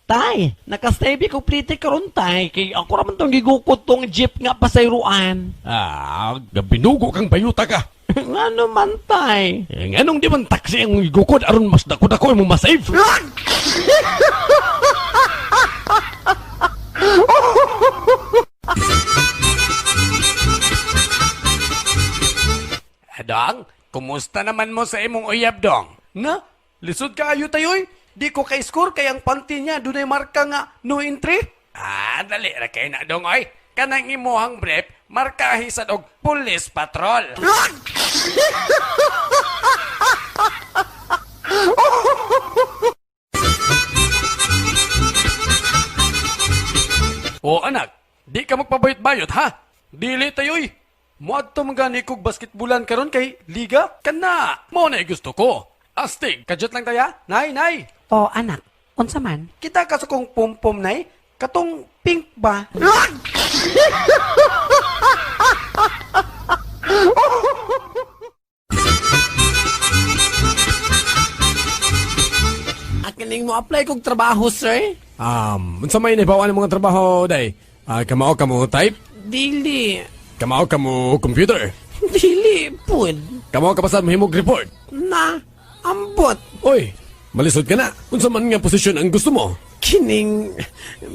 Tay, naka-save ko plite karon, tay, kay ako ra man tong gigukod tong jeep nga pasayroan. Ah, gabinugo kang bayuta ka. Ngano man, tay? Eh, nganong di man taxi ang gigukod aron mas dako-dako imong masave? Dong, kumusta naman mo sa imong uyab, Dong? Na, lisod kaayo tayoy. Di ko ka-score kay ang panty niya dunay marka nga no entry. Ah, dali ra kay na, Dong, oy. Kanang imuhang brief, markahi sad og police patrol. O anak, di ka magpabayot-bayot ha? Dili tayoy. Muadto man gani kog basketbulan karon kay liga. Kana, mo na gusto ko. Astig, kadyot lang taya. Nay, nay, O anak, unsa man? kita ka sa kong pom-pom, nay. Katong pink ba? Akining mo apply kog trabaho, sir? Unsa may naibawan ang mga trabaho day? Ah, kamao ka mo type? Dili. Kamao ka mo computer? Dili, pud. Kamao ka pa sa mahimog report? Na, ambot. Oy, malisod ka na. Unsa man nga posisyon ang gusto mo? Kining,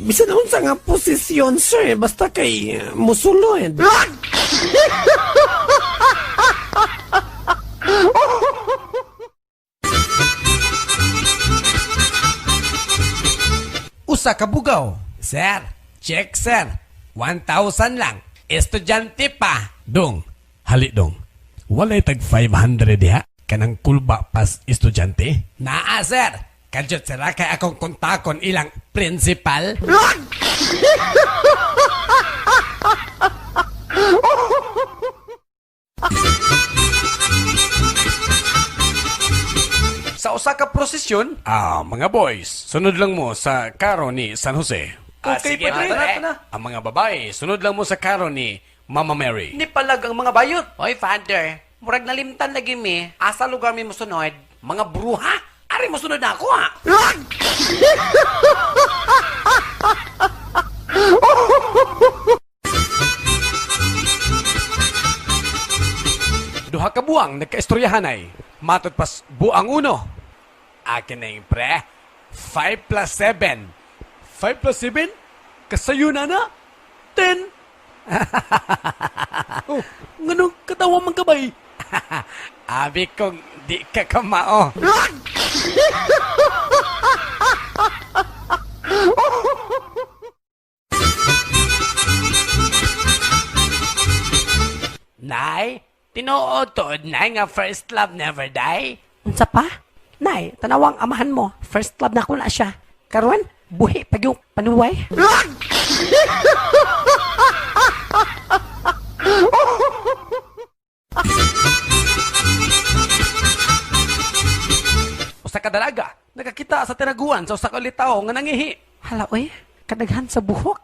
bisan unsa nga posisyon, sir, basta kay musulod. Usa ka bugaw. Sir, check sir. 1,000 lang. Estudyante pa. Dong, hali dong. Walay tag 500 diha kanang kulba pas estudyante. Naa, sir. Kadyot sira kay akong kontakon ilang principal. Sa usa ka prosesyon, Ah, mga boys, sunod lang mo sa karo ni San Jose. Ah, Okay, sige, padre. padre. Tara na. Ang mga babae, sunod lang mo sa karo ni Mama Mary. Ni palag ang mga bayot. Oy, father, murag nalimtan lagi mi. Asa lugar mi mosunod? Mga bruha? Ari mosunod na ako ha. Duha ka buang nagkaistoryahanay. Matod pas buang uno. Akin na yung pre. 5 plus 7. 5 plus 7? Kasayo na na? 10! Oh, nganong katawa man ka bay? Abi kong di ka kamao. Nay, tinuod tuod nay nga first love never die. Unsa pa? Nay, tanawang amahan mo. First love na ko na siya. Karon, buhi pag yung panuway. Usa ka dalaga nakakita sa tinaguan sa usa ka litaw nga nangihi. Hala oy, kadaghan sa buhok.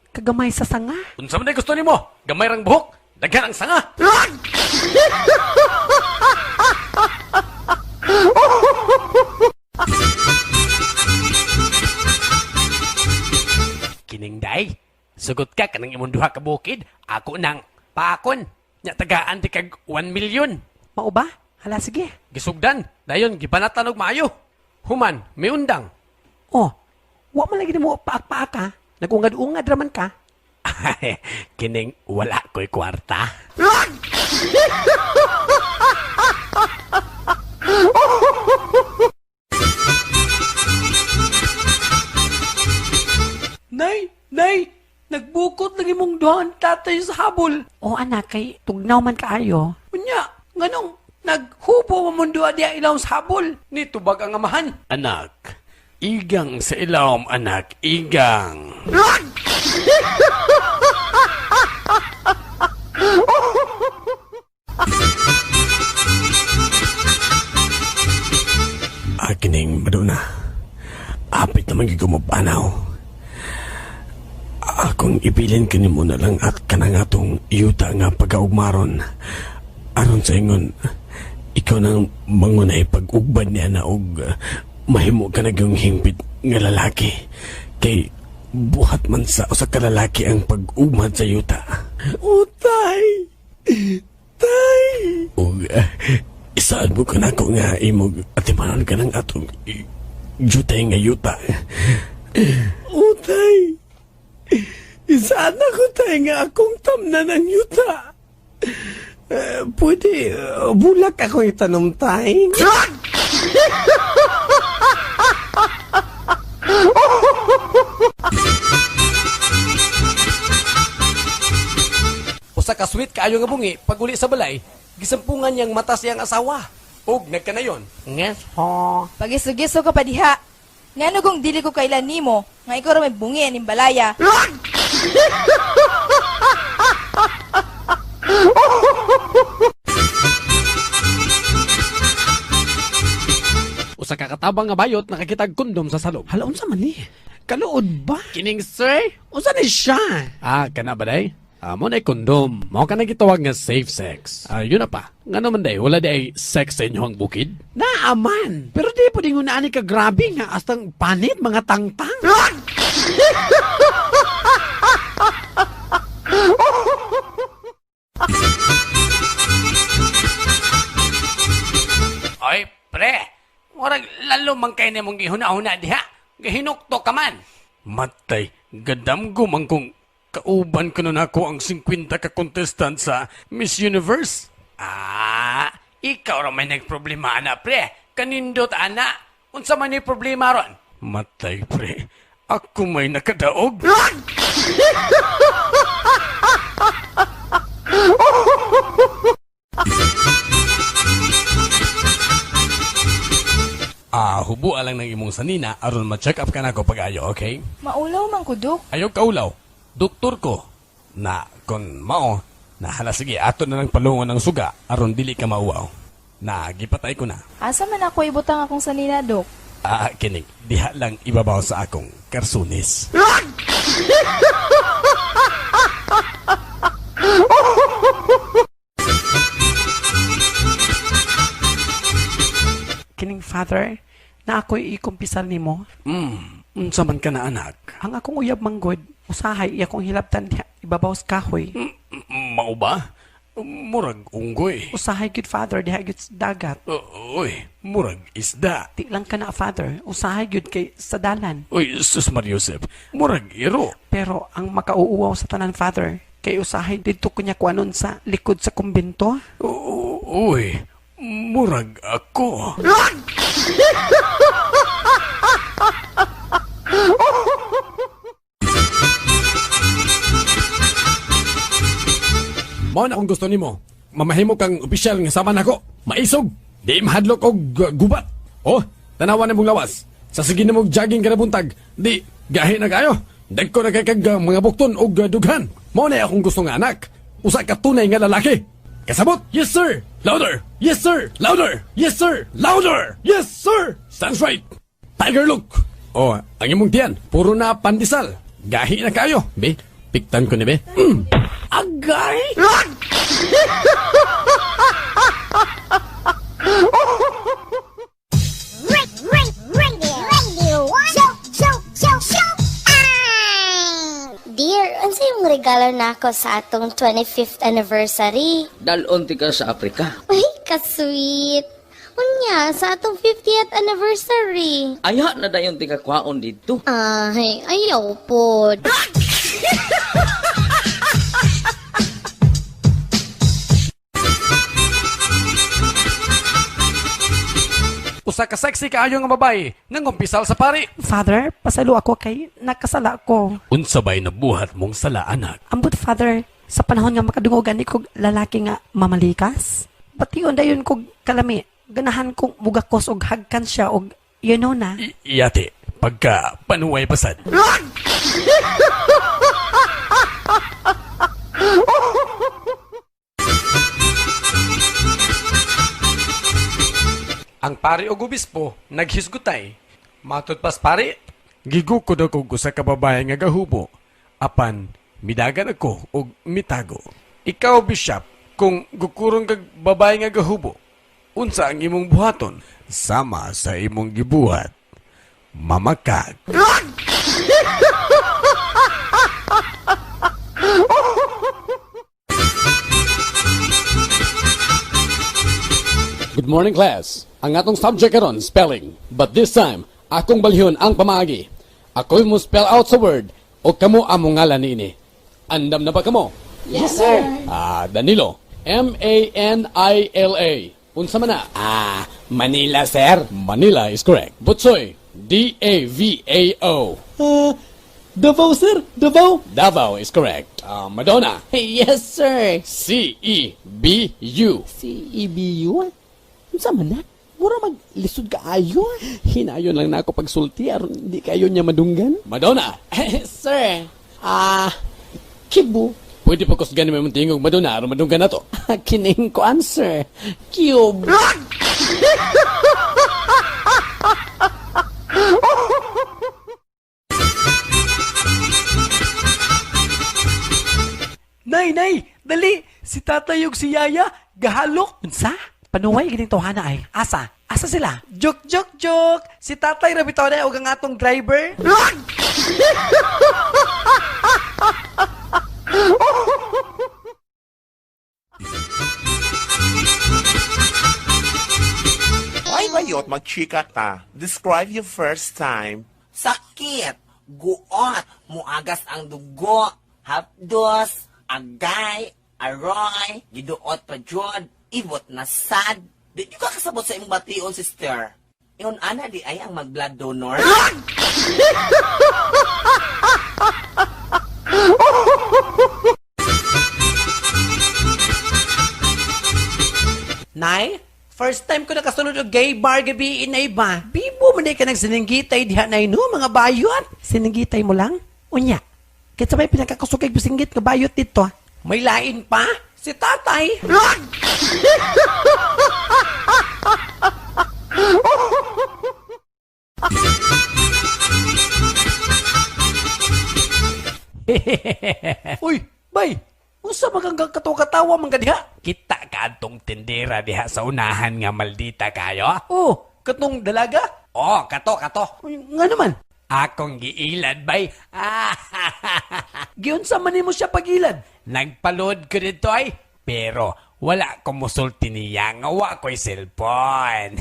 Kagamay sa sanga. Unsa man day gusto nimo? Gamay rang buhok, daghan ang sanga. Kining day, sugot ka kanang imong duha ka bukid, ako nang paakon. Nya tagaan ti kag 1 million. Mao ba? Hala sige. Gisugdan, dayon gibanatan og maayo. Human, miundang. Oh, wa man lagi nimo paak-paak ha. Nagungad-ungad raman ka. Ay, kining wala ko'y kwarta. Nay, nay, nagbukot lagi mong duhan tatay sa habol. Oh anak, kay tugnaw man kaayo. Unya, nganong naghubo man mong duha diya ilaw sa habol. Ni tubag ang amahan. Anak, igang sa ilawom anak, igang. Akining Madonna. Apit naman gigumabanaw. Akong ibilin kanimo na lang at kanang atong yuta nga pagkaugmaron. Aron sa ingon, ikaw nang mangunay pag-ugbad niya na og mahimo ka na yung hingpit nga lalaki. Kay buhat man sa usa ka lalaki ang pag-umad sa yuta. O tay! Tay! Ug isaan mo ka nako nga imong atimanon ka ng atong jutay nga yuta. O tay! Isaan ako tay nga akong tamnan ang yuta. Eh, pwede, bulak ako itanom tay. Usa ka sweet kaayo nga bungi paguli sa balay, gisampungan niyang mata siyang asawa. Og nagkanayon. Yes ho. Pagiso-giso ka pa diha. Ngano kung dili ko kailan nimo, nga ikaw ra may bungi aning balaya. Usa ka katabang nga bayot nakakitag kondom sa salog. Hala, unsa man ni? Kaluod ba? Kining sir? Unsa ni siya? Ah, kana ba day? Ah, mo na kondom. Mao ka na gitawag nga safe sex. Ah, yun na pa. Ngano man day, wala day sex sa inyong bukid? Naaman. Pero di po dingon ani ka grabe nga astang panit mga tangtang. Oy, pre. Murag lalo man kay nimong gihuna-huna diha. Gihinukto ka man. Matay, gadamgo man kung kauban ko na nako ang 50 ka contestant sa Miss Universe. Ah, ikaw ra may nagproblema ana, pre. Kanindot ana. Unsa man ni problema ron? Matay, pre. Ako may nakadaog. Ah, hubo lang ng imong sanina aron ma-check up ka nako pag-ayo, okay? Maulaw man ko, Dok. Ayaw kaulaw. Doktor ko. Na, kon mao, na hala sige, ato na lang palungon ng suga aron dili ka mauwaw. Na, gipatay ko na. Asa man ako ibutang akong sanina, Dok? Ah, kinig, diha lang ibabaw sa akong karsunis. Kining father, na ako'y ikumpisal nimo. Unsa man ka na anak? Ang akong uyab manggod, usahay iya kong hilabtan diha ibabaw sa kahoy. Mao ba? Murag unggoy. Usahay gyud father diha gyud sa dagat. Uy, murag isda. Di lang ka na father, usahay gyud kay sa dalan. Uy, sus Mariusep, murag iro. Pero ang makauuwaw sa tanan father, kay usahay didto ko niya kuanon sa likod sa kumbento. Uy, murag ako. Mao na kung gusto nimo. Mamahimo kang opisyal nga sama nako. Maisog, di mahadlok og gubat. Oh, tanawa na mong lawas. Sa sige nimo og jogging kada buntag, di gahi na kayo. Dagko na kay kag mga bukton og dughan. Mao na akong gusto nga anak. Usa ka tunay nga lalaki. Kasabot? Yes sir. Louder. Yes sir. Louder. Yes sir. Louder. Yes sir. Stands right. Tiger look. Oh, ang imong tiyan, puro na pandesal. Gahi na kayo. Be, piktan ko ni be. Agay! Radio, radio, show, show, show, show, ah! Dear, unsa yung regalo nako sa atong 25th anniversary? Dalon ti ka sa Afrika. Uy, ka-sweet. Unya, sa atong 50th anniversary. Aya na dayon ti ka kwaon didto. Ay, ayaw po. Usa ka sexy kaayo nga babae nangumpisal sa pari. Father, pasalo ako kay nakasala ko. Unsa bay nabuhat mong sala anak? Ambot father, sa panahon nga makadungog gani kog lalaki nga mamalikas. Bation dayon kog kalami. Ganahan kong mugakos og hagkan siya og you know na. Yate, pagka panuway pasad. Ang pari og obispo naghisgutay. Matud pas pari, Gigukod ako og usa ka babae nga gahubo. Apan midagan ako og mitago. Ikaw bishop, kung gukurong kag babae nga gahubo, unsa ang imong buhaton? Sama sa imong gibuhat. Mamakag. Good morning, class. Ang atong subject karon, spelling. But this time, akong balhyon ang pamaagi. Ako'y mo spell out sa word o kamo among ngalan niini. Andam na ba kamo? Yes, sir. Ah, Danilo. Manila. Unsa man na? Ah, Manila, sir. Manila is correct. Butsoy. Davao. Ah, Davao, sir. Davao. Davao is correct. Ah, Madonna. Yes, sir. Cebu. CEBU? Unsa man na? Mura maglisod ka ayo. Hinayon lang na ako pagsulti aron di kayo niya madunggan. Madonna. Sir, ah, Kibu. Pwede pa kusgan mo imong tingog, Madonna, aron madunggan nato. Kining ko answer. Cube. Nay, nay, dali! Si tatay ug si yaya, gahalok! Unsa? Panuway gining tawhana ay. Asa? Asa sila? Joke, joke, joke! Si tatay ra bitaw na og ang atong driver. Ay, bayot, magchika ta. Describe your first time. Sakit, guot, muagas ang dugo, hapdos, agay, aroy, giduot pa jud, ibot na sad. Di ka kasabot sa imong bation, sister. Ingon ana di ay ang mag-blood donor. Nay, first time ko nakasulod og gay bar gabi inay ba? Bibo man ka nagsininggitay diha nay no mga bayot. Siningitay mo lang? Unya. Kitsa may pinakakusugay bisinggit nga bayot dito. Ah. May lain pa? Si tatay. Uy, bay. Unsa man kang katawa-katawa man ka diha? Kita ka atong tindera diha sa unahan nga maldita kayo. Oh, katong dalaga? Oh, kato, kato. Uy, nga naman. Akong giilad, bay. Ah, Giunsa man nimo siya pagilad? Nagpaload ko dito ay. Pero wala ko musulti niya nga wa ko'y cellphone.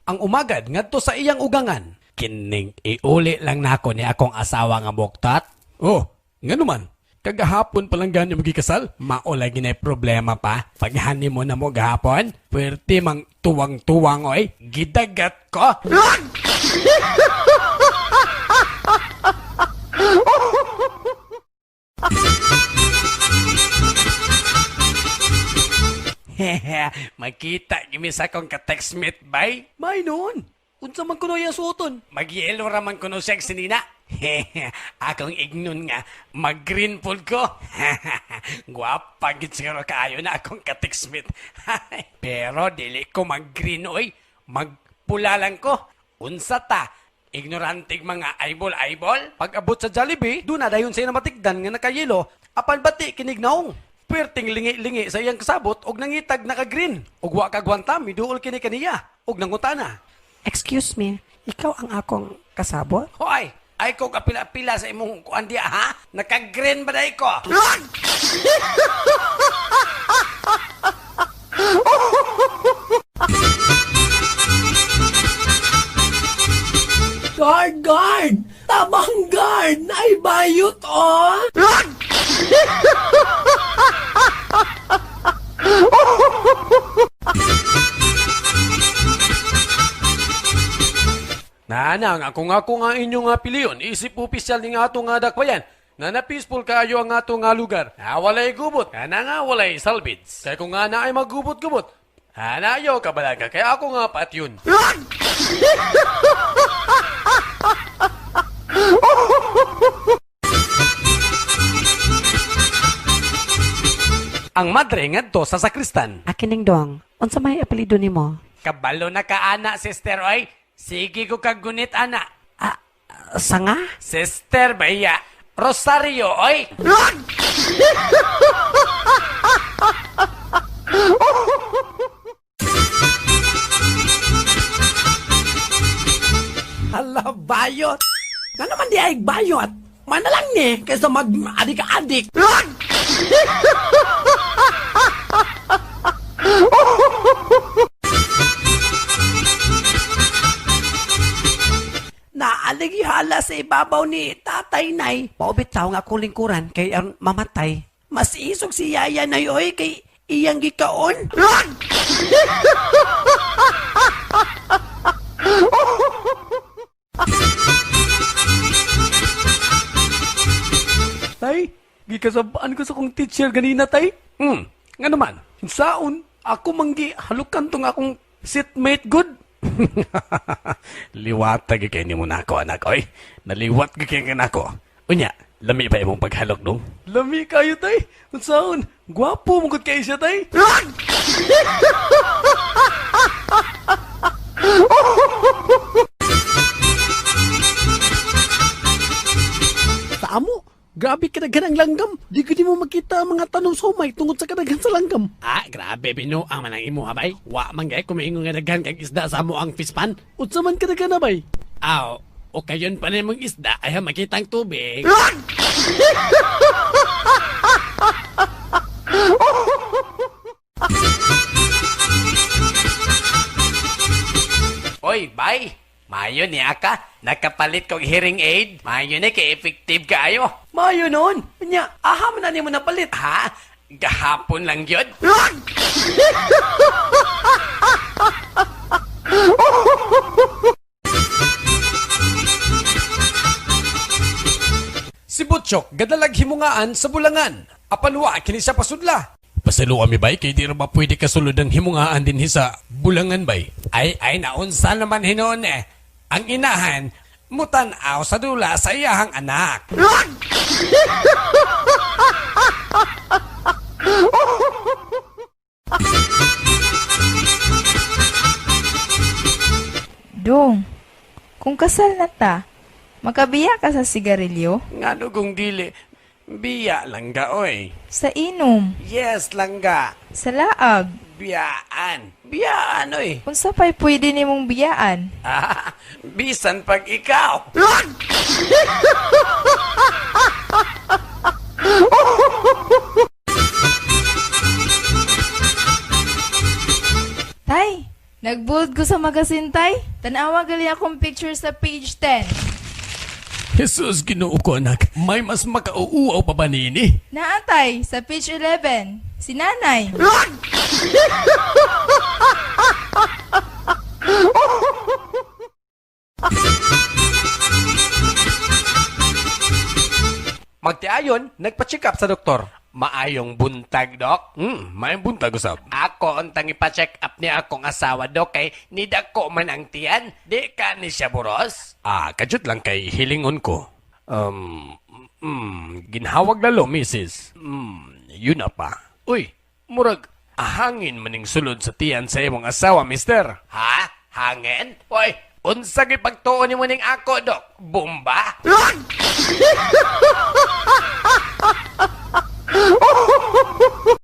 Ang umagad ngadto sa iyang ugangan. Kining iuli lang nako ni akong asawa nga buktat. Oh, ngano man? Kagahapon pa lang ganyan magikasal? Mao lagi na problema pa. Pag honeymoon na mo gahapon, puwerte mang tuwang-tuwang oy. Gidagat ko. Makita gimi sa akong ka-textmate bay. May noon. Unsa man kuno iyang suoton? Magyelo raman kuno siya sinina. Akong ignon nga, mag-green pool ko. Gwapa gid siguro kaayo na akong ka-textmate. Pero dili ko mag-green oy, magpula lang ko. Unsa ta? Ignorantig mga eyeball-eyeball? Pag abot sa Jollibee, doon na dayon sa matigdan nga nakayelo, apan bati kinig naong. Perting lingi-lingi sa iyang kasabot og nangitag naka-green. Og wa kagwanta miduol kini kaniya og nangutana. Excuse me, ikaw ang akong kasabot? Hoy, ay ko kapila-pila sa imong kuan diha ha? Naka-green ba dai ko? Guard, guard! Tabang guard! Naibayot, oh! Nanang, ako nga ko nga inyong nga piliyon, isip opisyal ni nga ato nga dakbayan, nga na peaceful kaayo ang ato nga lugar. Na walay gubot, na nga walay salvage. Kaya kung nga na ay magubot-gubot, hanayo kabalaga, kaya ako nga pat yun. Ang madre ngadto sa sakristan. Akining dong, unsa may apelyido nimo? Kabalo na ka ana, sister oy. Sige ko kagunit ana. Ah, sanga? Sister baya. Rosario, oy. Hala, bayot. Nga naman di ay bayot. Mana lang ni, kaysa mag adik-adik. Naalighala sa ibabaw ni Tatay Nay. Paubit tao nga akong lingkuran kay ang mamatay. Mas isog si Yaya Nay oy kay iyang gikaon. Tay, gikasabaan ko sa kong teacher ganina, tay. Nga naman. Saon, ako manggi halukan tong akong seatmate good. Liwat kay nimo nako anak oy. Naliwat gyud kay nako. Unya, lami ba imong paghalok dong? Lami kayo, tay. Unsaon, gwapo mo gud kay siya, tay. Sa amo, grabe kadaghan ang langgam. Di ko di mo makita ang mga tanom sa humay tungod sa kadaghan sa langgam. Ah, grabe bino ang manang imo habay. Wa man gay kumiingon nga daghan kag isda sa amo ang fish pan. Unsa man kadaghan na bay? Aw, o kayon pa nimong isda ay makita ang tubig. Oy, bay. Mayo ni aka. Nakapalit kog hearing aid. Mayo ni kay effective kaayo. Mayo noon. Nya, aha man na nimo napalit. Ha? Gahapon lang yun. Si Butchok gadalag himungaan sa bulangan. Apan wa kini siya pasudla. Pasalo kami bay kay di ra ba pwede kasulod ang himungaan din sa bulangan bay. Ay, ay, naunsa naman hinon eh. Ang inahan, mutanaw sa dula sa iyahang anak. Dong, kung kasal na ta, makabiya ka sa sigarilyo? Ngano kung dili, biya langga oy. Sa inom? Yes langga, Sa laag? biyaan. Biyaan oy. Unsa pa'y pwede nimong biyaan? Ah, bisan pag ikaw. Tay, nagbold ko sa magasin, tay. Tanawa gali akong picture sa page 10. Jesus, Ginoo ko anak. May mas makauuaw pa ba nini? Naa, tay, sa page 11. Si nanay. Magtiayon, nagpa-check up sa doktor. Maayong buntag, dok. Maayong buntag usab. Ako untang ipa-check up ni akong asawa, dok, kay nidako man ang tiyan. Di ka ni siya buros. Ah, kadyot lang kay hilingon ko. Ginhawag lalo, misis. Yun na pa. Uy, murag, ahangin maning sulod sa tiyan sa imong asawa, mister. Ha? Hangin? Oy, unsa gyud pagtuon nimo ning ako, dok? Bomba?